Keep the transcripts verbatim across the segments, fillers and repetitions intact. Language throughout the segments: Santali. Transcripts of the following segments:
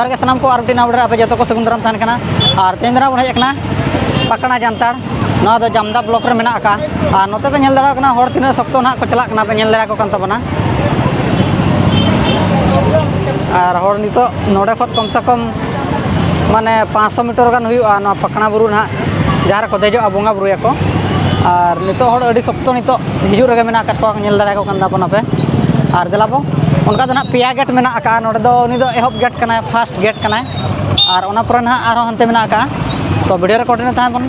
ᱡᱚᱦᱟᱨ ᱜᱮ ᱥᱟᱱᱟᱢ ᱠᱚ, ᱟᱨ ᱢᱤᱫᱴᱤᱡ ᱱᱟᱣᱟ video ᱨᱮ ᱟᱯᱮ ᱡᱚᱛᱚ ᱠᱚ ᱥᱟᱹᱜᱩᱱ ᱫᱟᱨᱟᱢ ᱛᱟᱦᱮᱱ ᱠᱟᱱᱟ᱾ ᱟᱨ ᱛᱮᱦᱮᱧ ᱫᱚ ᱱᱟᱜ ᱵᱚᱱ ᱦᱮᱡ ᱟᱠᱟᱱᱟ ᱯᱟᱠᱲᱟ ᱡᱟᱱᱛᱟᱲ, ᱱᱚᱣᱟ ᱫᱚ ᱡᱟᱢᱫᱟ block ᱨᱮ ᱢᱮᱱᱟᱜ ᱟᱠᱟᱫᱼᱟ᱾ ᱟᱨ ᱱᱚᱛᱮ ᱯᱮ ᱧᱮᱞ ᱫᱟᱲᱮᱭᱟᱜ ᱠᱟᱱᱟ, ᱦᱚᱲ ᱛᱤᱱᱟᱹᱜ ᱥᱚᱠᱛᱚ ᱱᱟᱦᱟᱜ ᱠᱚ ᱪᱟᱞᱟᱜ ᱠᱟᱱᱟ, ᱯᱮ ᱧᱮᱞ ᱫᱟᱲᱮᱭᱟᱠᱚ ᱠᱟᱱ ᱛᱟᱵᱚᱱᱟ᱾ ᱟᱨ ᱦᱚᱲ ᱱᱤᱛᱚᱜ ᱱᱚᱰᱮ ᱠᱷᱚᱱ ᱠᱚᱢ ᱥᱮ ᱠᱚᱢ ᱢᱟᱱᱮ ᱯᱟᱸᱪᱥᱚ meter ᱜᱟᱱ ᱦᱩᱭᱩᱜᱼᱟ, ᱱᱚᱣᱟ ᱯᱟᱠᱲᱟ ᱵᱩᱨᱩ ᱱᱟᱦᱟᱜ ᱡᱟᱦᱟᱸ ᱨᱮᱠᱚ ᱫᱮᱡᱚᱜᱼᱟ, ᱵᱚᱸᱜᱟ ᱵᱩᱨᱩᱭᱟᱠᱚ᱾ ᱟᱨ ᱱᱤᱛᱚᱜ ᱦᱚᱲ ᱟᱹᱰᱤ ᱥᱚᱠᱛᱚ ᱱᱤᱛᱚᱜ ᱦᱤᱡᱩᱜ ᱨᱮᱜᱮ ᱢᱮᱱᱟᱜ ᱟᱠᱟᱫ ᱠᱚᱣᱟ, ᱧᱮᱞ ᱫᱟᱲᱮᱭᱟᱠᱚ ᱠᱟᱱ ᱛᱟᱵᱚᱱᱟᱯᱮ᱾ ᱟᱨ ᱫᱮᱞᱟ ᱵᱚ, ᱚᱱᱠᱟ ᱫᱚ ᱱᱟᱦᱟᱜ ᱯᱮᱭᱟ gate ᱢᱮᱱᱟᱜ ᱟᱠᱟᱫᱼᱟ᱾ ᱱᱚᱰᱮ ᱫᱚ ᱩᱱᱤ ᱫᱚ ᱮᱦᱚᱵ gate ᱠᱟᱱᱟᱭ, first gate ᱠᱟᱱᱟᱭ᱾ ᱟᱨ ᱚᱱᱟ ᱯᱚᱨᱮ ᱱᱟᱦᱟᱜ ᱟᱨᱦᱚᱸ ᱦᱟᱱᱛᱮ ᱢᱮᱱᱟᱜ ᱟᱠᱟᱫᱼᱟ᱾ ᱛᱚ video ᱨᱮ continue ᱛᱟᱦᱮᱱ ᱵᱚᱱ᱾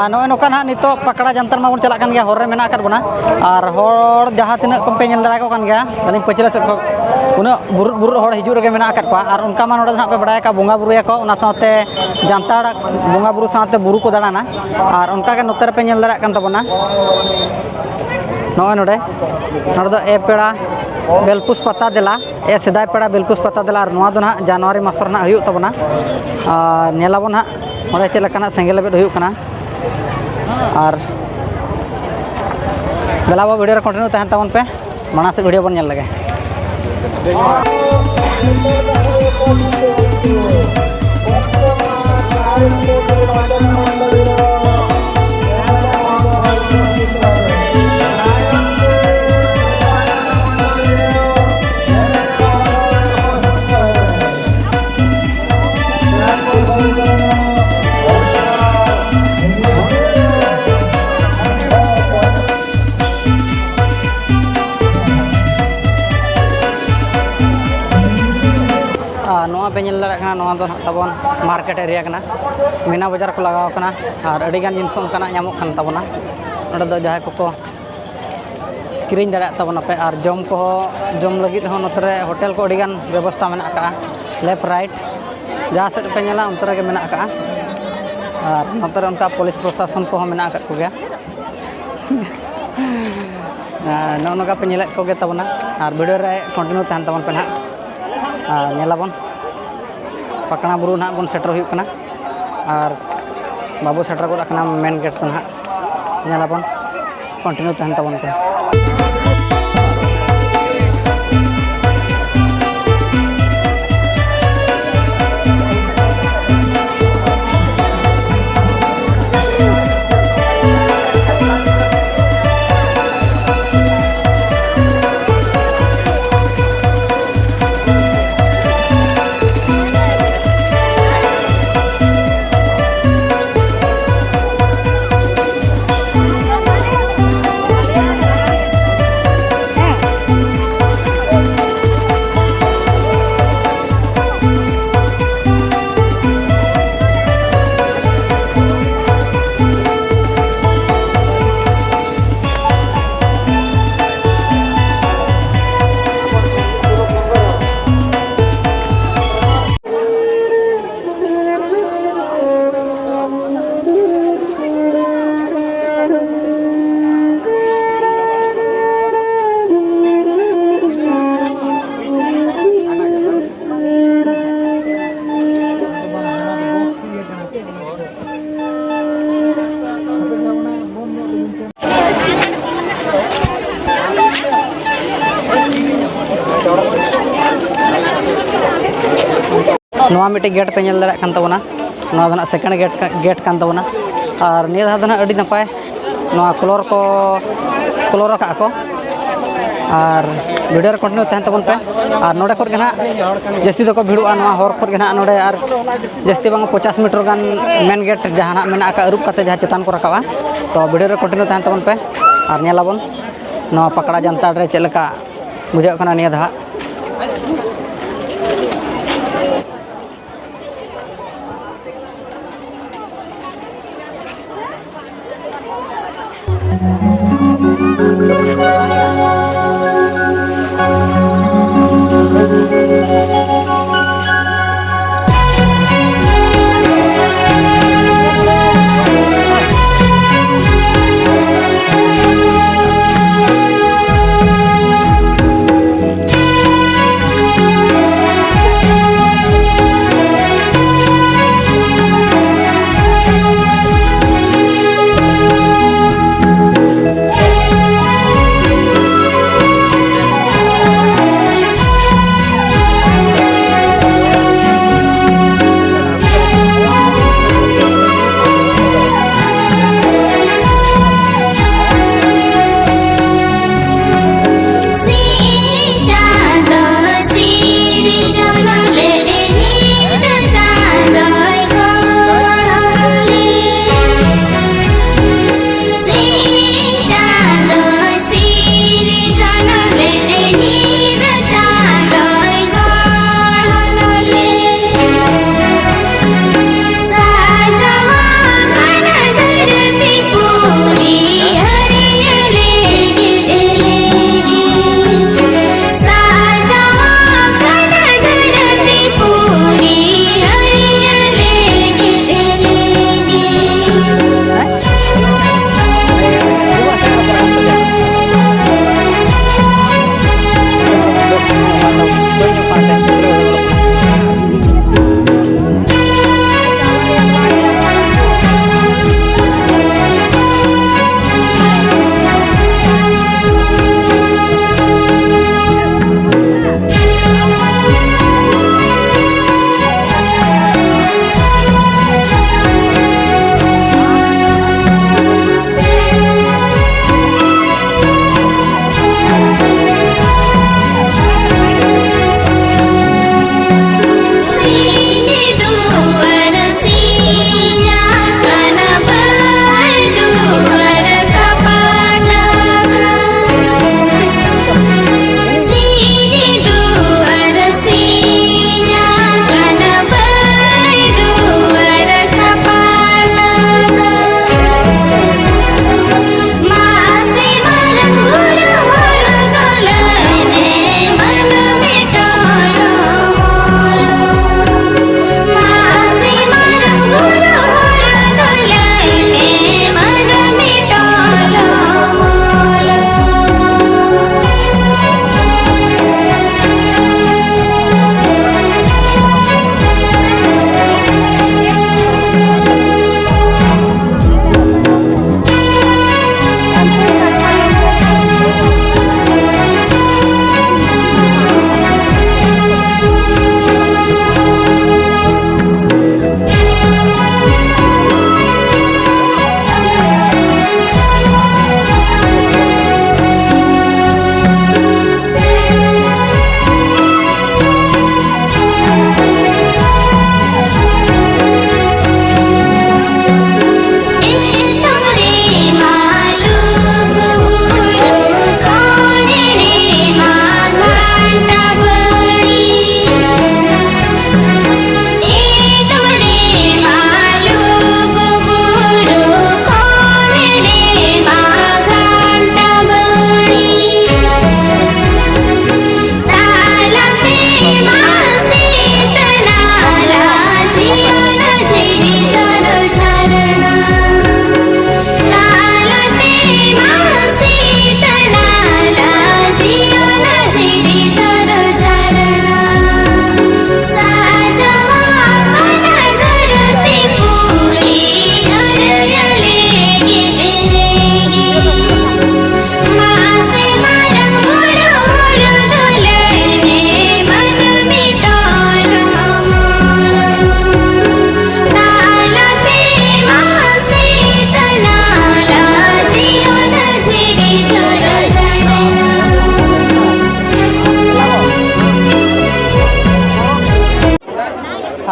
ᱟᱨ ᱱᱚᱜᱼᱚᱭ ᱱᱚᱝᱠᱟ ᱱᱟᱦᱟᱜ ᱱᱤᱛᱚᱜ ᱯᱟᱠᱲᱟ ᱡᱟᱱᱛᱟᱨ ᱢᱟᱵᱚᱱ ᱪᱟᱞᱟᱜ ᱠᱟᱱ ᱜᱮᱭᱟ, ᱦᱚᱨ ᱨᱮ ᱢᱮᱱᱟᱜ ᱟᱠᱟᱫ ᱵᱚᱱᱟ᱾ ᱟᱨ ᱦᱚᱲ ᱡᱟᱦᱟᱸ ᱛᱤᱱᱟᱹᱜ ᱠᱚ ᱯᱮ ᱧᱮᱞ ᱫᱟᱲᱮᱭᱟᱠᱚ ᱠᱟᱱ ᱜᱮᱭᱟ, ᱟᱹᱞᱤᱧ ᱯᱟᱹᱪᱷᱞᱟᱹ ᱥᱮᱫ ᱠᱷᱚᱱ ᱩᱱᱟᱹᱜ ᱵᱩᱨᱩᱫ ᱵᱩᱨᱩᱫ ᱦᱚᱲ ᱦᱤᱡᱩᱜ ᱨᱮᱜᱮ ᱢᱮᱱᱟᱜ ᱟᱠᱟᱫ ᱠᱚᱣᱟ᱾ ᱟᱨ ᱚᱱᱠᱟ ᱢᱟ ᱱᱚᱰᱮ ᱫᱚ ᱱᱟᱦᱟᱜ ᱯᱮ ᱵᱟᱲᱟᱭ ᱟᱠᱟᱫ, ᱵᱚᱸᱜᱟ ᱵᱩᱨᱩᱭᱟᱠᱚ, ᱚᱱᱟ ᱥᱟᱶᱛᱮ ᱡᱟᱱᱛᱟᱲ ᱵᱚᱸᱜᱟ ᱵᱩᱨᱩ ᱥᱟᱶᱛᱮ ᱵᱩᱨᱩ ᱠᱚ ᱫᱟᱬᱟᱱᱟ᱾ ᱟᱨ ᱚᱱᱠᱟ ᱜᱮ ᱱᱚᱛᱮ ᱨᱮᱯᱮ ᱧᱮᱞ ᱫᱟᱲᱮᱭᱟᱜ ᱠᱟᱱ ᱛᱟᱵᱚᱱᱟ, ᱱᱚᱜᱼᱚᱭ ᱱᱚᱰᱮ, ᱱᱚᱰᱮ ᱫᱚ ᱮ ᱯᱮᱲᱟ ᱵᱮᱞᱯᱩᱥ ᱯᱟᱛᱟ ᱫᱮᱞᱟ, ᱮ ᱥᱮᱫᱟᱭ ᱯᱮᱲᱟ ᱵᱮᱞᱯᱩᱥ ᱯᱟᱛᱟ ᱫᱮᱞᱟ᱾ ᱟᱨ ᱱᱚᱣᱟ ᱫᱚ ᱱᱟᱦᱟᱜ ᱡᱟᱱᱩᱣᱟᱨᱤ ᱢᱟᱥ ᱨᱮ ᱱᱟᱦᱟᱜ ᱦᱩᱭᱩᱜ ᱛᱟᱵᱚᱱᱟ᱾ ᱟᱨ ᱧᱮᱞᱟᱵᱚᱱ ᱱᱟᱦᱟᱜ ᱚᱸᱰᱮ ᱪᱮᱫ ᱞᱮᱠᱟᱱᱟᱜ ᱥᱮᱸᱜᱮᱞ ᱞᱮᱵᱮᱫ ᱦᱩᱭᱩᱜ ᱠᱟᱱᱟ᱾ ᱟᱨ ᱫᱮᱞᱟ ᱵᱚ, video ᱨᱮ continue ᱛᱟᱦᱮᱱ ᱛᱟᱵᱚᱱ ᱯᱮ, ᱢᱟᱲᱟᱝ ᱥᱮᱫ video ᱵᱚᱱ ᱧᱮᱞ ᱞᱮᱜᱮ᱾ ᱟᱨ ᱱᱚᱣᱟ ᱯᱮ ᱧᱮᱞ ᱫᱟᱲᱮᱭᱟᱜ ᱠᱟᱱᱟ, ᱱᱚᱣᱟ ᱫᱚ ᱱᱟᱦᱟᱜ ᱛᱟᱵᱚᱱ market area ᱠᱟᱱᱟ, ᱢᱤᱱᱟ ᱵᱟᱡᱟᱨ ᱠᱚ ᱞᱟᱜᱟᱣ ᱠᱟᱱᱟ᱾ ᱟᱨ ᱟᱹᱰᱤᱜᱟᱱ ᱡᱤᱱᱤᱥ ᱚᱱᱠᱟᱱᱟᱜ ᱧᱟᱢᱚᱜ ᱠᱟᱱ ᱛᱟᱵᱚᱱᱟ᱾ ᱱᱚᱰᱮ ᱫᱚ ᱡᱟᱦᱟᱸᱭ ᱠᱚᱠᱚ ᱠᱤᱨᱤᱧ ᱫᱟᱲᱮᱭᱟᱜ ᱛᱟᱵᱚᱱᱟᱯᱮ᱾ ᱟᱨ ᱡᱚᱢ ᱠᱚᱦᱚᱸ, ᱡᱚᱢ ᱞᱟᱹᱜᱤᱫ ᱦᱚᱸ ᱱᱚᱛᱮ ᱨᱮ ᱦᱳᱴᱮᱞ ᱠᱚ ᱟᱹᱰᱤᱜᱟᱱ ᱵᱮᱵᱚᱥᱛᱷᱟ ᱢᱮᱱᱟᱜ ᱟᱠᱟᱫᱼᱟ᱾ Left right ᱡᱟᱦᱟᱸ ᱥᱮᱫ ᱯᱮ ᱧᱮᱞᱟ, ᱚᱱᱛᱮ ᱨᱮᱜᱮ ᱢᱮᱱᱟᱜ ᱟᱠᱟᱫᱼᱟ᱾ ᱟᱨ ᱱᱚᱛᱮ ᱨᱮ ᱚᱱᱠᱟ ᱯᱩᱞᱤᱥ ᱯᱨᱚᱥᱟᱥᱚᱱ ᱠᱚᱦᱚᱸ ᱢᱮᱱᱟᱜ ᱟᱠᱟᱫ ᱠᱚᱜᱮᱭᱟ᱾ ᱟᱨ ᱱᱚᱜᱼᱚ ᱱᱚᱝᱠᱟ ᱯᱮ ᱧᱮᱞᱮᱫ ᱠᱚᱜᱮ ᱛᱟᱵᱚᱱᱟ, ᱟᱨ ᱵᱷᱤᱰᱤᱭᱳ ᱨᱮ ᱠᱚᱱᱴᱤᱱᱤᱭᱩ ᱛᱟᱦᱮᱱ ᱛᱟᱵᱚᱱ ᱯᱮ ᱱᱟᱦᱟᱜ, ᱟᱨ ᱧᱮᱞᱟᱵᱚᱱ ᱯᱟᱠᱲᱟ ᱵᱩᱨᱩ ᱱᱟᱦᱟᱜ ᱵᱚᱱ ᱥᱮᱴᱮᱨ ᱦᱩᱭᱩᱜ ᱠᱟᱱᱟ, ᱟᱨ ᱵᱟᱵᱚ ᱥᱮᱴᱮᱨ ᱜᱚᱫ ᱟᱠᱟᱱᱟ ᱢᱮᱱ ᱜᱮᱴ ᱫᱚ ᱱᱟᱦᱟᱜ᱾ ᱧᱮᱞᱟᱵᱚᱱ, ᱠᱚᱱᱴᱤᱱᱤᱭᱩ ᱛᱟᱦᱮᱱ ᱛᱟᱵᱚᱱ ᱯᱮ᱾ ᱱᱚᱣᱟ ᱢᱤᱫᱴᱮᱡ ᱜᱮᱴ ᱯᱮ ᱧᱮᱞ ᱫᱟᱲᱮᱭᱟᱜ ᱠᱟᱱ ᱛᱟᱵᱚᱱᱟ, ᱱᱚᱣᱟ ᱫᱚ ᱱᱟᱜ ᱥᱮᱠᱮᱱᱰ ᱜᱮᱴ, ᱜᱮᱴ ᱠᱟᱱ ᱛᱟᱵᱚᱱᱟ᱾ ᱟᱨ ᱱᱤᱭᱟᱹ ᱫᱷᱟᱣ ᱫᱚ ᱱᱟᱜ ᱟᱹᱰᱤ ᱱᱟᱯᱟᱭ ᱱᱚᱣᱟ ᱠᱞᱚᱨ ᱠᱚ ᱠᱞᱚᱨ ᱟᱠᱟᱫ ᱠᱚ᱾ ᱟᱨ ᱵᱷᱤᱰᱤᱭᱳ ᱨᱮ ᱠᱚᱱᱴᱤᱱᱤᱭᱩ ᱛᱟᱦᱮᱱ ᱛᱟᱵᱚᱱ ᱯᱮ᱾ ᱟᱨ ᱱᱚᱰᱮ ᱠᱷᱚᱱ ᱜᱮ ᱱᱟᱜ ᱡᱟᱹᱥᱛᱤ ᱫᱚᱠᱚ ᱵᱷᱤᱲᱚᱜᱼᱟ, ᱱᱚᱣᱟ ᱦᱚᱨ ᱠᱷᱚᱱ ᱜᱮ ᱱᱟᱜ ᱱᱚᱰᱮ ᱟᱨ ᱡᱟᱹᱥᱛᱤ ᱵᱟᱝ ᱯᱚᱧᱪᱟᱥ ᱢᱤᱴᱟᱨ ᱜᱟᱱ ᱢᱮᱱ ᱜᱮᱴ ᱡᱟᱦᱟᱸ ᱱᱟᱜ ᱢᱮᱱᱟᱜ ᱟᱠᱟᱫ ᱟᱹᱨᱩᱵ ᱠᱟᱛᱮ ᱡᱟᱦᱟᱸ ᱪᱮᱛᱟᱱ ᱠᱚ ᱨᱟᱠᱟᱵᱼᱟ᱾ ᱛᱚ ᱵᱷᱤᱰᱤᱭᱳ ᱨᱮ ᱠᱚᱱᱴᱤᱱᱤᱭᱩ ᱛᱟᱦᱮᱱ ᱛᱟᱵᱚᱱ ᱯᱮ, ᱟᱨ ᱧᱮᱞᱟᱵᱚᱱ ᱱᱚᱣᱟ ᱯᱟᱠᱲᱟ ᱡᱟᱱᱛᱟᱲ ᱨᱮ ᱪᱮᱫ ᱞᱮᱠᱟ ᱵᱩᱡᱷᱟᱹᱜ ᱠᱟᱱᱟ ᱱᱤᱭᱟᱹ ᱫᱷᱟᱣ᱾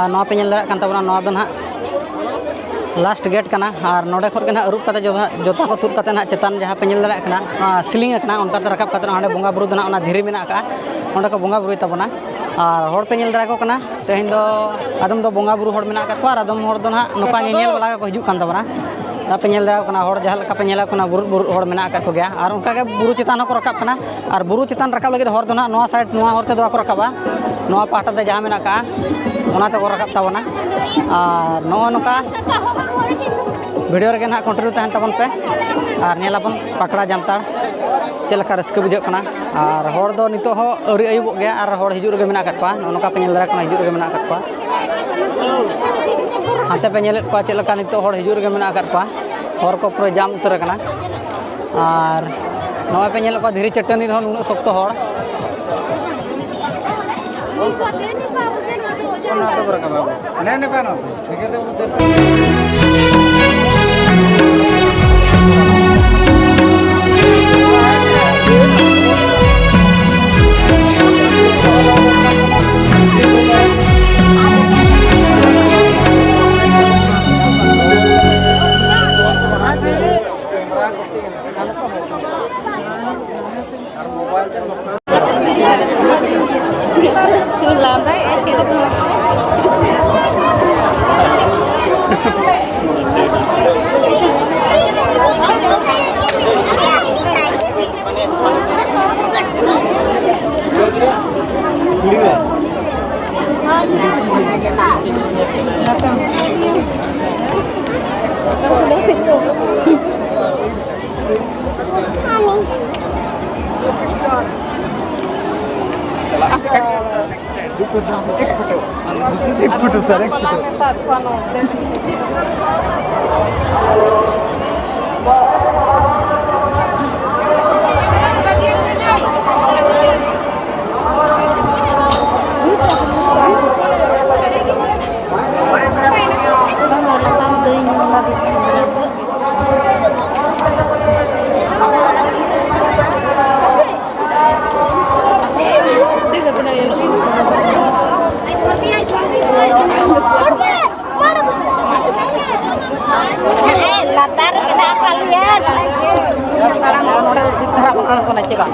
ᱱᱚᱣᱟ ᱯᱮ ᱧᱮᱞ ᱫᱟᱲᱮᱭᱟᱜ ᱠᱟᱱ ᱛᱟᱵᱚᱱᱟ, ᱱᱚᱣᱟ ᱫᱚ ᱱᱟᱦᱟᱜ ᱞᱟᱥᱴ ᱜᱮᱴ ᱠᱟᱱᱟ᱾ ᱟᱨ ᱱᱚᱰᱮ ᱠᱷᱚᱱ ᱜᱮ ᱱᱟᱦᱟᱜ ᱟᱹᱨᱩᱵ ᱠᱟᱛᱮ ᱡᱚᱛᱚ, ᱡᱚᱛᱟ ᱠᱚ ᱛᱩᱫ ᱠᱟᱛᱮ ᱱᱟᱦᱟᱜ ᱪᱮᱛᱟᱱ ᱡᱟᱦᱟᱸ ᱯᱮ ᱧᱮᱞ ᱫᱟᱲᱮᱭᱟᱜ ᱠᱟᱱᱟ, ᱱᱚᱣᱟ ᱥᱤᱞᱤᱝ ᱟᱠᱟᱱᱟ, ᱚᱱᱠᱟᱛᱮ ᱨᱟᱠᱟᱵ ᱠᱟᱛᱮ ᱚᱸᱰᱮ ᱵᱚᱸᱜᱟ ᱵᱩᱨᱩ ᱫᱚ ᱱᱟᱦᱟᱜ ᱚᱱᱟ ᱫᱷᱤᱨᱤ ᱢᱮᱱᱟᱜ ᱟᱠᱟᱫᱼᱟ, ᱚᱸᱰᱮ ᱠᱚ ᱵᱚᱸᱜᱟ ᱵᱩᱨᱩᱭ ᱛᱟᱵᱚᱱᱟ᱾ ᱟᱨ ᱦᱚᱲ ᱯᱮ ᱧᱮᱞ ᱫᱟᱲᱮᱭᱟᱠᱚ ᱠᱟᱱᱟ, ᱛᱮᱦᱮᱧ ᱫᱚ ᱟᱫᱚᱢ ᱫᱚ ᱵᱚᱸᱜᱟ ᱵᱩᱨᱩ ᱦᱚᱲ ᱢᱮᱱᱟᱜ ᱟᱠᱟᱫ ᱠᱚᱣᱟ ᱟᱨ ᱟᱫᱚᱢ ᱦᱚᱲ ᱫᱚ ᱱᱟᱦᱟᱜ ᱱᱚᱝᱠᱟ ᱧᱮᱧᱮᱞ ᱵᱟᱞᱟ ᱜᱮᱠᱚ ᱦᱤᱡᱩᱜ ᱠᱟᱱ ᱛᱟᱵᱚᱱᱟ᱾ ᱟᱯᱮ ᱧᱮᱞ ᱫᱟᱲᱮᱭᱟᱜ ᱠᱟᱱᱟ, ᱦᱚᱲ ᱡᱟᱦᱟᱸ ᱞᱮᱠᱟ ᱯᱮ ᱧᱮᱞᱮᱫ ᱠᱚ ᱠᱟᱱᱟ, ᱵᱩᱨᱩᱫ ᱵᱩᱨᱩᱫ ᱦᱚᱲ ᱢᱮᱱᱟᱜ ᱟᱠᱟᱫ ᱠᱚᱜᱮᱭᱟ᱾ ᱟᱨ ᱚᱱᱠᱟᱜᱮ ᱵᱩᱨᱩ ᱪᱮᱛᱟᱱ ᱦᱚᱸᱠᱚ ᱨᱟᱠᱟᱵ ᱠᱟᱱᱟ᱾ ᱟᱨ ᱵᱩᱨᱩ ᱪᱮᱛᱟᱱ ᱨᱟᱠᱟᱵ ᱞᱟᱹᱜᱤᱫ ᱦᱚᱲ ᱫᱚ ᱱᱟᱦᱟᱜ ᱱᱚᱣᱟ ᱥᱟᱭᱤᱰ, ᱱᱚᱣᱟ ᱦᱚᱨ ᱛᱮᱫᱚ ᱵᱟᱠᱚ ᱨᱟᱠᱟᱵᱟ, ᱱᱚᱣᱟ ᱯᱟᱦᱴᱟ ᱛᱮ ᱡᱟᱦᱟᱸ ᱢᱮᱱᱟᱜ ᱟᱠᱟᱫᱼᱟ, ᱚᱱᱟ ᱛᱮᱠᱚ ᱨᱟᱠᱟᱵ ᱛᱟᱵᱚᱱᱟ᱾ ᱟᱨ ᱱᱚᱜᱼᱚ ᱱᱚᱝᱠᱟ ᱵᱷᱤᱰᱤᱭᱳ ᱨᱮᱜᱮ ᱱᱟᱦᱟᱜ ᱠᱚᱱᱴᱤᱱᱤᱭᱩ ᱛᱟᱦᱮᱱ ᱛᱟᱵᱚᱱ ᱯᱮ᱾ ᱟᱨ ᱧᱮᱞᱟᱵᱚᱱ ᱯᱟᱠᱲᱟ ᱡᱟᱱᱛᱟᱲ ᱪᱮᱫ ᱞᱮᱠᱟ ᱨᱟᱹᱥᱠᱟᱹ ᱵᱩᱡᱷᱟᱹᱜ ᱠᱟᱱᱟ᱾ ᱟᱨ ᱦᱚᱲ ᱫᱚ ᱱᱤᱛᱚᱜ ᱦᱚᱸ ᱟᱹᱣᱨᱤ ᱟᱹᱭᱩᱵᱚᱜ ᱜᱮᱭᱟ, ᱟᱨ ᱦᱚᱲ ᱦᱤᱡᱩᱜ ᱨᱮᱜᱮ ᱢᱮᱱᱟᱜ ᱟᱠᱟᱫ ᱠᱚᱣᱟ᱾ ᱱᱚᱜᱼᱚ ᱱᱚᱝᱠᱟ ᱯᱮ ᱧᱮᱞ ᱫᱟᱲᱮᱭᱟᱜ ᱠᱟᱱᱟ, ᱦᱤᱡᱩᱜ ᱨᱮᱜᱮ ᱢᱮᱱᱟᱜ ᱟᱠᱟᱫ ᱠᱚᱣᱟ᱾ ᱦᱟᱱᱛᱮ ᱯᱮ ᱧᱮᱞᱮᱫ ᱠᱚᱣᱟ ᱪᱮᱫ ᱞᱮᱠᱟ ᱱᱤᱛᱚᱜ ᱦᱚᱲ ᱦᱤᱡᱩᱜ ᱨᱮᱜᱮ ᱢᱮᱱᱟᱜ ᱟᱠᱟᱫ ᱠᱚᱣᱟ᱾ ᱦᱚᱨ ᱠᱚ ᱯᱩᱨᱟᱹ ᱡᱟᱢ ᱩᱛᱟᱹᱨ ᱟᱠᱟᱱᱟ᱾ ᱟᱨ ᱱᱚᱜᱼᱚᱭ ᱯᱮ ᱧᱮᱞᱮᱫ ᱠᱚᱣᱟ ᱫᱷᱤᱨᱤ ᱪᱟᱹᱴᱟᱹᱱᱤ ᱨᱮᱦᱚᱸ ᱱᱩᱱᱟᱹᱜ ᱥᱚᱠᱛᱚ ᱦᱚᱲ᱾ एक फोटो सर, एक फोटो। ᱠᱟᱱᱟ ᱪᱮ ᱵᱟᱝ?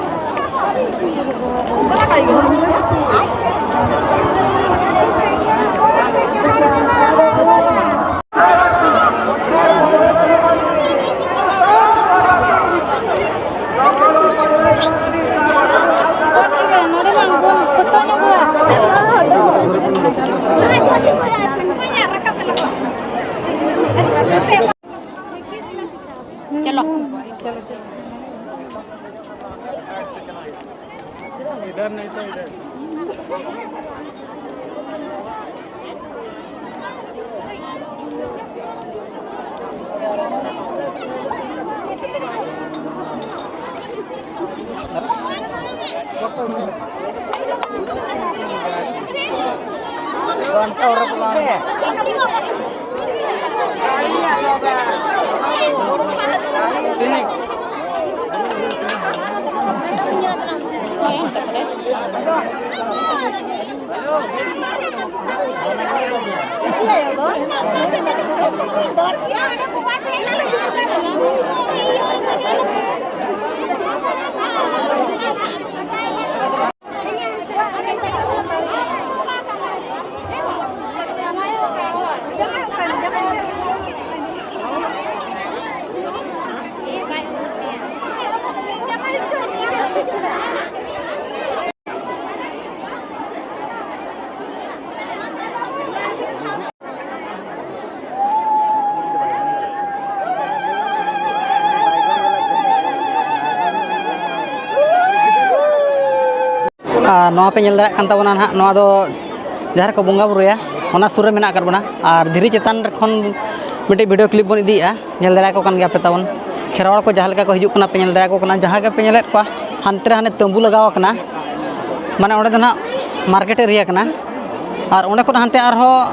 ᱱᱚᱰᱮ ᱞᱟᱝ ᱵᱚᱱ ᱯᱷᱳᱴᱳ ᱧᱚᱜᱚᱜᱼᱟ᱾ ᱪᱚᱞᱚ᱾ ᱟᱨ ᱱᱚᱣᱟ ᱯᱮ ᱧᱮᱞ ᱫᱟᱲᱮᱭᱟᱜ ᱠᱟᱱ ᱛᱟᱵᱚᱱᱟ ᱱᱟᱦᱟᱜ, ᱱᱚᱣᱟ ᱫᱚ ᱡᱟᱦᱟᱸ ᱨᱮᱠᱚ ᱵᱚᱸᱜᱟ ᱵᱩᱨᱩᱭᱟ, ᱚᱱᱟ ᱥᱩᱨ ᱨᱮ ᱢᱮᱱᱟᱜ ᱟᱠᱟᱫ ᱵᱚᱱᱟ᱾ ᱟᱨ ᱫᱷᱤᱨᱤ ᱪᱮᱛᱟᱱ ᱨᱮ ᱠᱷᱚᱱ ᱢᱤᱫᱴᱤᱡ ᱵᱷᱤᱰᱤᱭᱳ ᱠᱞᱤᱯ ᱵᱚᱱ ᱤᱫᱤᱭᱮᱫᱼᱟ, ᱧᱮᱞ ᱫᱟᱲᱮᱭᱟᱠᱚ ᱠᱟᱱ ᱜᱮᱭᱟ ᱯᱮ ᱛᱟᱵᱚᱱ᱾ ᱠᱷᱮᱨᱣᱟᱲ ᱠᱚ ᱡᱟᱦᱟᱸ ᱞᱮᱠᱟ ᱠᱚ ᱦᱤᱡᱩᱜ ᱠᱟᱱᱟ ᱯᱮ ᱧᱮᱞ ᱫᱟᱲᱮᱭᱟᱠᱚ ᱠᱟᱱᱟ, ᱡᱟᱦᱟᱸ ᱜᱮ ᱯᱮ ᱧᱮᱞᱮᱫ ᱠᱚᱣᱟ, ᱦᱟᱱᱛᱮ ᱨᱮ ᱦᱟᱱᱮ ᱛᱟᱹᱢᱵᱩ ᱞᱟᱜᱟᱣ ᱟᱠᱟᱱᱟ, ᱢᱟᱱᱮ ᱚᱸᱰᱮ ᱫᱚ ᱱᱟᱦᱟᱜ ᱢᱟᱨᱠᱮᱴ ᱮᱨᱤᱭᱟ ᱠᱟᱱᱟ᱾ ᱟᱨ ᱚᱸᱰᱮ ᱠᱷᱚᱱ ᱦᱟᱱᱛᱮ ᱟᱨᱦᱚᱸ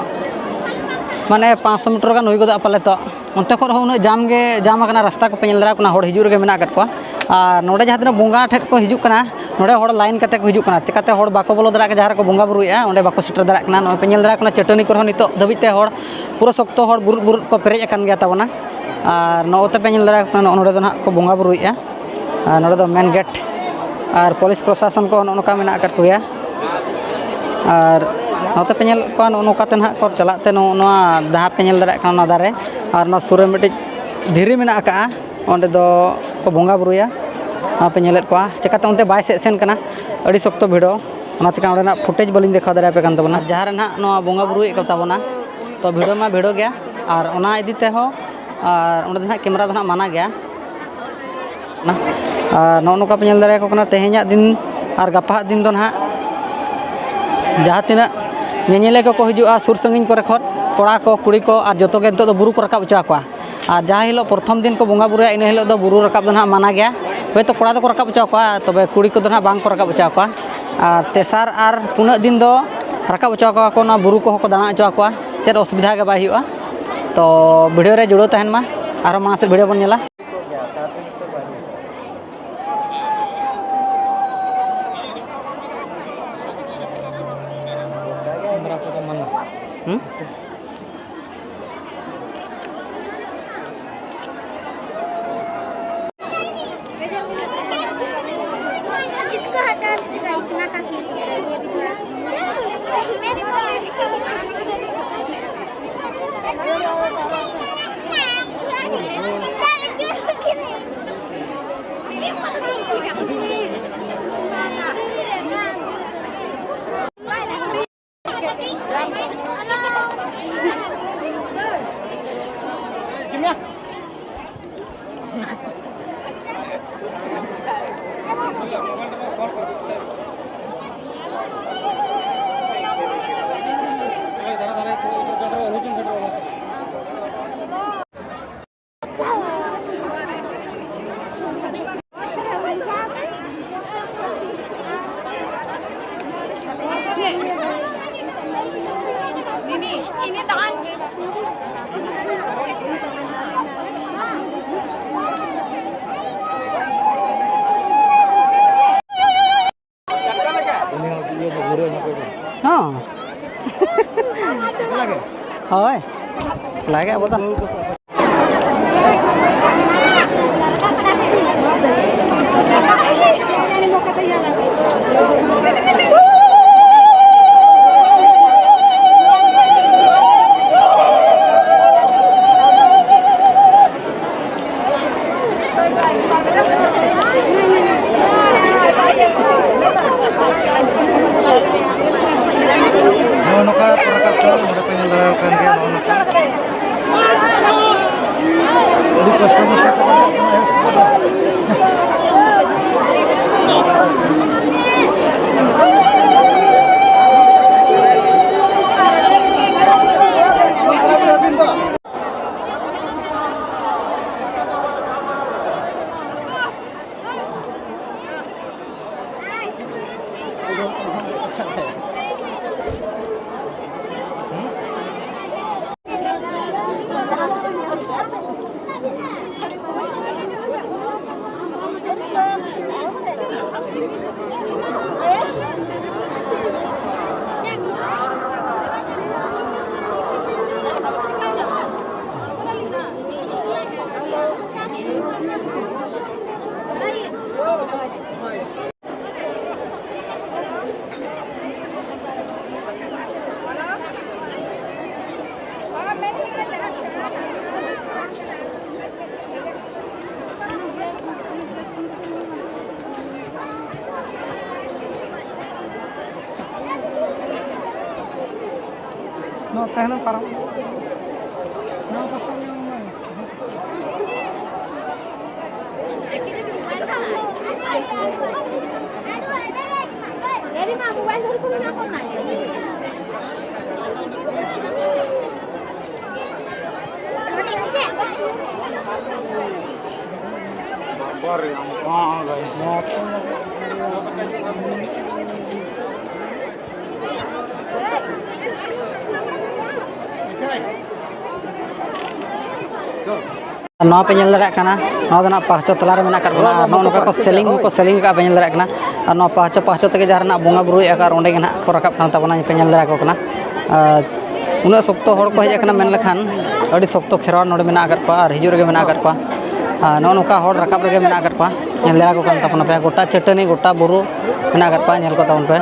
ᱢᱟᱱᱮ ᱯᱟᱸᱪᱥᱚ ᱢᱤᱴᱟᱨ ᱜᱟᱱ ᱦᱩᱭ ᱜᱚᱫᱚᱜᱼᱟ ᱯᱟᱞᱮ ᱛᱚ᱾ ᱚᱱᱛᱮ ᱠᱷᱚᱱ ᱦᱚᱸ ᱩᱱᱟᱹᱜ ᱡᱟᱢ ᱜᱮ ᱡᱟᱢ ᱟᱠᱟᱱᱟ, ᱨᱟᱥᱛᱟ ᱠᱚᱯᱮ ᱧᱮᱞ ᱫᱟᱲᱮᱭᱟᱜ ᱠᱟᱱᱟ, ᱦᱚᱲ ᱦᱤᱡᱩᱜ ᱨᱮᱜᱮ ᱢᱮᱱᱟᱜ ᱟᱠᱟᱫ ᱠᱚᱣᱟ᱾ ᱟᱨ ᱱᱚᱰᱮ ᱡᱟᱦᱟᱸ ᱛᱤᱱᱟᱹᱜ ᱵᱚᱸᱜᱟ ᱴᱷᱮᱱ ᱠᱚ ᱦᱤᱡᱩᱜ ᱠᱟᱱᱟ, ᱱᱚᱰᱮ ᱦᱚᱲ ᱞᱟᱭᱤᱱ ᱠᱟᱛᱮ ᱠᱚ ᱦᱤᱡᱩᱜ ᱠᱟᱱᱟ᱾ ᱪᱤᱠᱟᱹᱛᱮ ᱦᱚᱲ ᱵᱟᱠᱚ ᱵᱚᱞᱚ ᱫᱟᱲᱮᱭᱟᱜ ᱠᱟᱱᱟ, ᱡᱟᱦᱟᱸ ᱨᱮᱠᱚ ᱵᱚᱸᱜᱟ ᱵᱩᱨᱩᱭᱮᱫᱼᱟ, ᱚᱸᱰᱮ ᱵᱟᱠᱚ ᱥᱮᱴᱮᱨ ᱫᱟᱲᱮᱭᱟᱜ ᱠᱟᱱᱟ᱾ ᱱᱚᱜᱼᱚᱭ ᱯᱮ ᱧᱮᱞ ᱫᱟᱲᱮᱭᱟᱜ ᱠᱟᱱᱟ, ᱪᱟᱹᱴᱟᱹᱱᱤ ᱠᱚᱨᱮ ᱦᱚᱸ ᱱᱤᱛᱚᱜ ᱫᱷᱟᱹᱵᱤᱡ ᱛᱮ ᱦᱚᱲ ᱯᱩᱨᱟᱹ ᱥᱚᱠᱛᱚ ᱦᱚᱲ ᱵᱩᱨᱩᱫ ᱵᱩᱨᱩᱫ ᱠᱚ ᱯᱮᱨᱮᱡ ᱟᱠᱟᱱ ᱜᱮᱭᱟ ᱛᱟᱵᱚᱱᱟ᱾ ᱟᱨ ᱱᱚᱜᱼᱚᱭ ᱯᱮ ᱧᱮᱞ ᱫᱟᱲᱮᱭᱟᱜ ᱠᱟᱱᱟ, ᱱᱚᱜᱼᱚ ᱱᱚᱰᱮ ᱫᱚ ᱱᱟᱦᱟᱜ ᱠᱚ ᱵᱚᱸᱜᱟ ᱵᱩᱨᱩᱭᱮᱫᱼᱟ᱾ ᱟᱨ ᱱᱚᱰᱮ ᱫᱚ ᱢᱮᱱ ᱜᱮᱴ ᱟᱨ ᱯᱩᱞᱤᱥ ᱯᱨᱚᱥᱟᱥᱚᱱ ᱠᱚ ᱱᱚᱜᱼᱚ ᱱᱚᱝᱠᱟ ᱢᱮᱱᱟᱜ ᱟᱠᱟᱫ ᱠᱚᱜᱮᱭᱟ᱾ ᱟᱨ ᱱᱚᱛᱮ ᱯᱮ ᱧᱮᱞᱮᱫ ᱠᱚᱣᱟ, ᱱᱚᱜᱼᱚ ᱱᱚᱝᱠᱟ ᱛᱮ ᱱᱟᱦᱟᱜ ᱠᱚ ᱪᱟᱞᱟᱜ ᱛᱮ, ᱱᱚᱜᱼᱚ ᱱᱚᱣᱟ ᱡᱟᱦᱟᱸ ᱯᱮ ᱧᱮᱞ ᱫᱟᱲᱮᱭᱟᱜ ᱠᱟᱱᱟ, ᱱᱚᱣᱟ ᱫᱟᱨᱮ ᱟᱨ ᱱᱚᱣᱟ ᱥᱩᱨ ᱨᱮ ᱢᱤᱫᱴᱤᱡ ᱫᱷᱤᱨᱤ ᱢᱮᱱᱟᱜ ᱟᱠᱟᱫᱼᱟ, ᱚᱸᱰᱮ ᱫᱚ ᱠᱚ ᱵᱚᱸᱜᱟ ᱵᱩᱨᱩᱭᱟ᱾ ᱱᱚᱣᱟ ᱯᱮ ᱧᱮᱞᱮᱫ ᱠᱚᱣᱟ, ᱪᱮᱠᱟᱛᱮ ᱚᱱᱛᱮ ᱵᱟᱭ ᱥᱮᱫ ᱥᱮᱱ ᱠᱟᱱᱟ, ᱟᱹᱰᱤ ᱥᱚᱠᱛᱚ ᱵᱷᱤᱲᱚ, ᱚᱱᱟ ᱪᱤᱠᱟ ᱚᱸᱰᱮᱱᱟᱜ ᱯᱷᱩᱴᱮᱡᱽ ᱵᱟᱹᱞᱤᱧ ᱫᱮᱠᱷᱟᱣ ᱫᱟᱲᱮᱭᱟᱯᱮ ᱠᱟᱱ ᱛᱟᱵᱚᱱᱟ᱾ ᱟᱨ ᱡᱟᱦᱟᱸ ᱨᱮ ᱱᱟᱦᱟᱜ ᱱᱚᱣᱟ ᱵᱚᱸᱜᱟ ᱵᱩᱨᱩᱭᱮᱫ ᱠᱚ ᱛᱟᱵᱚᱱᱟ, ᱛᱚ ᱵᱷᱤᱲᱚ ᱢᱟ ᱵᱷᱤᱲᱚ ᱜᱮᱭᱟ, ᱟᱨ ᱚᱱᱟ ᱤᱫᱤ ᱛᱮᱦᱚᱸ, ᱟᱨ ᱚᱸᱰᱮ ᱫᱚ ᱱᱟᱦᱟᱜ ᱠᱮᱢᱮᱨᱟ ᱫᱚ ᱱᱟᱦᱟᱜ ᱢᱟᱱᱟ ᱜᱮᱭᱟ᱾ ᱟᱨ ᱱᱚᱜᱼᱚ ᱱᱚᱝᱠᱟ ᱯᱮ ᱧᱮᱞ ᱫᱟᱲᱮᱭᱟᱠᱚ ᱠᱟᱱᱟ, ᱛᱮᱦᱮᱧᱟᱜ ᱫᱤᱱ ᱟᱨ ᱜᱟᱯᱟᱦᱟᱜ ᱫᱤᱱ ᱫᱚ ᱱᱟᱦᱟᱜ ᱡᱟᱦᱟᱸ ᱛᱤᱱᱟᱹᱜ ᱧᱮᱧᱮᱞᱤᱭᱟᱹ ᱠᱚᱠᱚ ᱦᱤᱡᱩᱜᱼᱟ ᱥᱩᱨ ᱥᱟᱺᱜᱤᱧ ᱠᱚᱨᱮ ᱠᱷᱚᱱ, ᱠᱚᱲᱟ ᱠᱚ, ᱠᱩᱲᱤ ᱠᱚ, ᱟᱨ ᱡᱚᱛᱚ ᱜᱮ ᱱᱤᱛᱚᱜ ᱫᱚ ᱵᱩᱨᱩ ᱠᱚ ᱨᱟᱠᱟᱵ ᱦᱚᱪᱚ ᱟᱠᱚᱣᱟ᱾ ᱟᱨ ᱡᱟᱦᱟᱸ ᱦᱤᱞᱳᱜ ᱯᱨᱚᱛᱷᱚᱢ ᱫᱤᱱ ᱠᱚ ᱵᱚᱸᱜᱟ ᱵᱩᱨᱩᱭᱟ, ᱤᱱᱟᱹ ᱦᱤᱞᱳᱜ ᱫᱚ ᱵᱩᱨᱩ ᱨᱟᱠᱟᱵ ᱫᱚ ᱱᱟᱦᱟᱜ ᱢᱟᱱᱟ ᱜᱮᱭᱟ᱾ ᱦᱳᱭᱛᱳ ᱠᱚᱲᱟ ᱫᱚᱠᱚ ᱨᱟᱠᱟᱵ ᱦᱚᱪᱚ ᱟᱠᱚᱣᱟ, ᱛᱚᱵᱮ ᱠᱩᱲᱤ ᱠᱚᱫᱚ ᱱᱟᱦᱟᱜ ᱵᱟᱝ ᱠᱚ ᱨᱟᱠᱟᱵ ᱦᱚᱪᱚ ᱟᱠᱚᱣᱟ᱾ ᱟᱨ ᱛᱮᱥᱟᱨ ᱟᱨ ᱯᱩᱱᱟᱹᱜ ᱫᱤᱱ ᱫᱚ ᱨᱟᱠᱟᱵ ᱦᱚᱪᱚ ᱟᱠᱚᱣᱟ ᱠᱚ, ᱱᱚᱣᱟ ᱵᱩᱨᱩ ᱠᱚᱦᱚᱸ ᱠᱚ ᱫᱟᱬᱟ ᱦᱚᱪᱚ ᱟᱠᱚᱣᱟ, ᱪᱮᱫ ᱚᱥᱩᱵᱤᱫᱷᱟ ᱜᱮ ᱵᱟᱭ ᱦᱩᱭᱩᱜᱼᱟ᱾ ᱛᱚ ᱵᱷᱤᱰᱤᱭᱳ ᱨᱮ ᱡᱩᱲᱟᱹᱣ ᱛᱟᱦᱮᱱ ᱢᱟ, ᱟᱨᱦᱚᱸ ᱢᱟᱲᱟᱝ ᱥᱮᱫ ᱵᱷᱤᱰᱤᱭᱳ ᱵᱚᱱ ᱧᱮᱞᱟ᱾ ᱦᱩᱸ? इसको हटा दीजिएगा, इतना कस नहीं किया है, ये भी थोड़ा। ᱦᱚᱸ᱾ ᱦᱳᱭ, ᱞᱟᱜᱮ ᱟᱵᱚ ᱫᱚ᱾ ᱱᱚᱣᱟ ᱛᱟᱭᱱᱚᱢ ᱯᱟᱨᱚᱢ᱾ ᱱᱚᱣᱟ ᱯᱮ ᱧᱮᱞ ᱫᱟᱲᱮᱭᱟᱜ ᱠᱟᱱᱟ, ᱱᱚᱣᱟ ᱫᱚ ᱱᱟᱜ ᱯᱟᱦᱪᱚ ᱛᱟᱞᱟ ᱨᱮ ᱢᱮᱱᱟᱜ ᱟᱠᱟᱫ ᱵᱚᱱᱟ᱾ ᱟᱨ ᱱᱚᱜᱼᱚ ᱱᱚᱝᱠᱟ ᱠᱚ selling ᱦᱚᱸᱠᱚ selling ᱟᱠᱟᱫ, ᱯᱮ ᱧᱮᱞ ᱫᱟᱲᱮᱭᱟᱜ ᱠᱟᱱᱟ᱾ ᱟᱨ ᱱᱚᱣᱟ ᱯᱟᱦᱪᱚ ᱯᱟᱦᱪᱚ ᱛᱮᱜᱮ ᱡᱟᱦᱟᱸ ᱨᱮᱱᱟᱜ ᱵᱚᱸᱜᱟ ᱵᱩᱨᱩᱭᱮᱫᱼᱟ ᱠᱚ, ᱟᱨ ᱚᱸᱰᱮ ᱜᱮ ᱱᱟᱜ ᱠᱚ ᱨᱟᱠᱟᱵ ᱠᱟᱱ ᱛᱟᱵᱚᱱᱟ, ᱯᱮ ᱧᱮᱞ ᱫᱟᱲᱮᱭᱟᱠᱚ ᱠᱟᱱᱟ᱾ ᱟᱨ ᱩᱱᱟᱹᱜ ᱥᱚᱠᱛᱚ ᱦᱚᱲ ᱠᱚ ᱦᱮᱡ ᱟᱠᱟᱱᱟ, ᱢᱮᱱ ᱞᱮᱠᱷᱟᱱ ᱟᱹᱰᱤ ᱥᱚᱠᱛᱚ ᱠᱷᱮᱨᱣᱟᱲ ᱱᱚᱰᱮ ᱢᱮᱱᱟᱜ ᱟᱠᱟᱫ ᱠᱚᱣᱟ ᱟᱨ ᱦᱤᱡᱩᱜ ᱨᱮᱜᱮ ᱢᱮᱱᱟᱜ ᱟᱠᱟᱫ ᱠᱚᱣᱟ᱾ ᱟᱨ ᱱᱚᱜᱼᱚ ᱱᱚᱝᱠᱟ ᱦᱚᱲ ᱨᱟᱠᱟᱵ ᱨᱮᱜᱮ ᱢᱮᱱᱟᱜ ᱟᱠᱟᱫ ᱠᱚᱣᱟ, ᱧᱮᱞ ᱫᱟᱲᱮᱭᱟᱠᱚ ᱠᱟᱱ ᱛᱟᱵᱚᱱᱟ ᱯᱮ, ᱜᱚᱴᱟ ᱪᱟᱹᱴᱟᱹᱱᱤ, ᱜᱚᱴᱟ ᱵᱩᱨᱩ ᱢᱮᱱᱟᱜ ᱟᱠᱟᱫ ᱠᱚᱣᱟ, ᱧᱮᱞ ᱠᱚ ᱛᱟᱵᱚᱱ ᱯᱮ᱾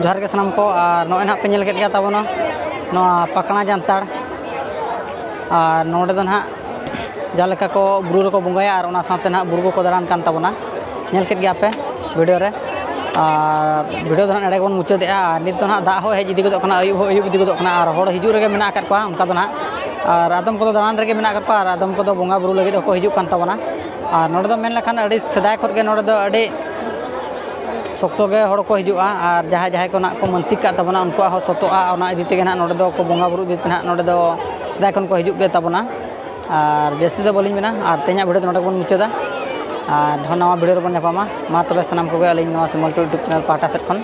ᱡᱚᱦᱟᱨ ᱜᱮ ᱥᱟᱱᱟᱢ ᱠᱚ᱾ ᱟᱨ ᱱᱚᱜᱼᱚᱭ ᱱᱟᱦᱟᱜ ᱯᱮ ᱧᱮᱞ ᱠᱮᱫ ᱜᱮᱭᱟ ᱛᱟᱵᱚᱱᱟ ᱱᱚᱣᱟ ᱯᱟᱠᱲᱟ ᱡᱟᱱᱛᱟᱲ᱾ ᱟᱨ ᱱᱚᱰᱮ ᱫᱚ ᱱᱟᱦᱟᱜ ᱡᱟᱦᱟᱸ ᱞᱮᱠᱟ ᱠᱚ ᱵᱩᱨᱩ ᱨᱮᱠᱚ ᱵᱚᱸᱜᱟᱭᱟ ᱟᱨ ᱚᱱᱟ ᱥᱟᱶᱛᱮ ᱱᱟᱦᱟᱜ ᱵᱩᱨᱩ ᱠᱚᱠᱚ ᱫᱟᱬᱟᱱ ᱠᱟᱱ ᱛᱟᱵᱚᱱᱟ, ᱧᱮᱞ ᱠᱮᱫ ᱜᱮᱭᱟ ᱯᱮ ᱵᱷᱤᱰᱤᱭᱳ ᱨᱮ᱾ ᱟᱨ ᱵᱷᱤᱰᱤᱭᱳ ᱫᱚ ᱱᱟᱦᱟᱜ ᱱᱚᱰᱮ ᱜᱮᱵᱚᱱ ᱢᱩᱪᱟᱹᱫᱮᱜᱼᱟ᱾ ᱟᱨ ᱱᱤᱛ ᱫᱚ ᱱᱟᱦᱟᱜ ᱫᱟᱜ ᱦᱚᱸ ᱦᱮᱡ ᱤᱫᱤ ᱜᱚᱫᱚᱜ ᱠᱟᱱᱟ, ᱟᱹᱭᱩᱵ ᱦᱚᱸ ᱟᱹᱭᱩᱵ ᱤᱫᱤ ᱜᱚᱫᱚᱜ ᱠᱟᱱᱟ, ᱟᱨ ᱦᱚᱲ ᱦᱤᱡᱩᱜ ᱨᱮᱜᱮ ᱢᱮᱱᱟᱜ ᱟᱠᱟᱫ ᱠᱚᱣᱟ ᱚᱱᱠᱟ ᱫᱚ ᱱᱟᱦᱟᱜ᱾ ᱟᱨ ᱟᱫᱚᱢ ᱠᱚᱫᱚ ᱫᱟᱬᱟᱱ ᱨᱮᱜᱮ ᱢᱮᱱᱟᱜ ᱟᱠᱟᱫ ᱠᱚᱣᱟ ᱟᱨ ᱟᱫᱚᱢ ᱠᱚᱫᱚ ᱵᱚᱸᱜᱟ ᱵᱩᱨᱩ ᱞᱟᱹᱜᱤᱫ ᱦᱚᱸᱠᱚ ᱦᱤᱡᱩᱜ ᱠᱟᱱ ᱛᱟᱵᱚᱱᱟ᱾ ᱟᱨ ᱱᱚᱰᱮ ᱫᱚ ᱢᱮᱱ ᱞᱮᱠᱷᱟᱱ ᱟᱹᱰᱤ ᱥᱮᱫᱟᱭ ᱠᱷᱚᱱ ᱜᱮ ᱱᱚᱰᱮ ᱫᱚ ᱟᱹᱰᱤ ᱥᱚᱠᱛᱚ ᱜᱮ ᱦᱚᱲ ᱠᱚ ᱦᱤᱡᱩᱜᱼᱟ᱾ ᱟᱨ ᱡᱟᱦᱟᱸᱭ ᱡᱟᱦᱟᱸᱭ ᱠᱚ ᱱᱟᱦᱟᱜ ᱠᱚ ᱢᱟᱹᱱᱥᱤᱠ ᱠᱟᱜ ᱛᱟᱵᱚᱱᱟ, ᱩᱱᱠᱩᱣᱟᱜ ᱦᱚᱸ ᱥᱚᱛᱚᱜᱼᱟ᱾ ᱚᱱᱟ ᱤᱫᱤ ᱛᱮᱜᱮ ᱱᱟᱦᱟᱜ ᱱᱚᱰᱮ ᱫᱚ ᱠᱚ ᱵᱚᱸᱜᱟ ᱵᱩᱨᱩ ᱤᱫᱤ ᱛᱮ ᱱᱟᱦᱟᱜ ᱱᱚᱰᱮ ᱫᱚ ᱥᱮᱫᱟᱭ ᱠᱷᱚᱱ ᱠᱚ ᱦᱤᱡᱩᱜ ᱜᱮ ᱛᱟᱵᱚᱱᱟ᱾ ᱟᱨ ᱡᱟᱹᱥᱛᱤ ᱫᱚ ᱵᱟᱹᱞᱤᱧ ᱢᱮᱱᱟ, ᱟᱨ ᱛᱮᱦᱮᱧᱟᱜ ᱵᱷᱤᱰᱤᱭᱳ ᱫᱚ ᱱᱚᱰᱮ ᱜᱮᱵᱚᱱ ᱢᱩᱪᱟᱹᱫᱟ᱾ ᱟᱨ ᱱᱟᱣᱟ ᱵᱷᱤᱰᱤᱭᱳ ᱨᱮᱵᱚᱱ ᱧᱟᱯᱟᱢᱟ᱾ ᱢᱟ ᱛᱚᱵᱮ ᱥᱟᱱᱟᱢ ᱠᱚᱜᱮ ᱟᱹᱞᱤᱧ ᱱᱚᱣᱟ ᱥᱤᱢᱚᱞ ᱴᱩ YouTube ᱪᱮᱱᱮᱞ ᱯᱟᱦᱴᱟ ᱥᱮᱫ ᱠᱷᱚᱱ